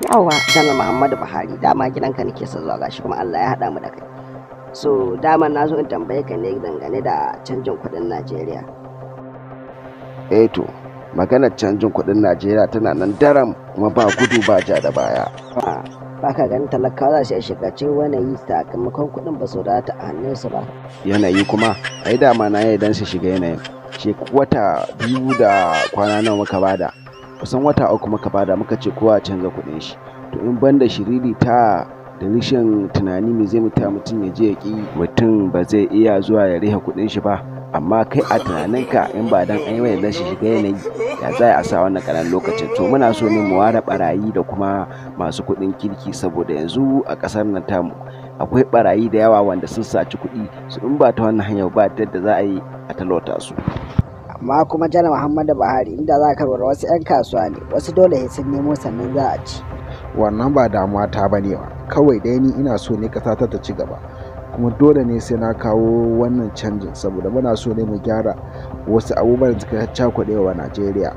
Yawwa, Janar Muhammadu Buhari, dama gidanka nake son zuwa, gashi kuma Allah ya haɗa mu da kai. So dama na zo in tambaye ka ne dangane da canjin kuɗin Najeriya. Eh to, maganar canjin kuɗin Najeriya tana nan daram kuma ba gudu ba ja da baya. Ba ka ganin talakawa za su iya shiga cikin yanayi sakamakon kuɗin ba su wadata a hannunsu ba? Yanayi kuma, ai dama na yi dan su shiga yanayin. Wata 2 da kwana nawa muka bada, kusan wata 3 muka bada, muka ce kowa ya canza kuɗin shi. To in banda shiriri ta da rashin tunani, me zai mutu mutum ya je ya ƙi, mutum ba zai iya zuwa ya rihe kuɗin shi ba. Amma kai a tunaninka, in ba dan an yi mai shi shiga yanayi, ya za a sa wannan ƙaramin lokacin? To muna so ne mu ware barayi da kuma masu kuɗin kirki, saboda yanzu a ƙasar nan tamu akwai barayi da yawa wanda sun saci kuɗi su. In ba ta wannan hanyar ba, yadda za a yi a talauta su. Amma kuma Janar Muhammadu Buhari, inda za ka lura, wasu 'yan kasuwa ne, wasu dole sai sun nemo sannan za a ci. Wannan ba damuwa ta bane ba, kawai dai ni ina so ne ƙasa ta ci gaba, kuma dole ne sai na kawo wannan canjin, saboda muna so ne mu gyara wasu abubuwan da suka cakuɗe wa Najeriya.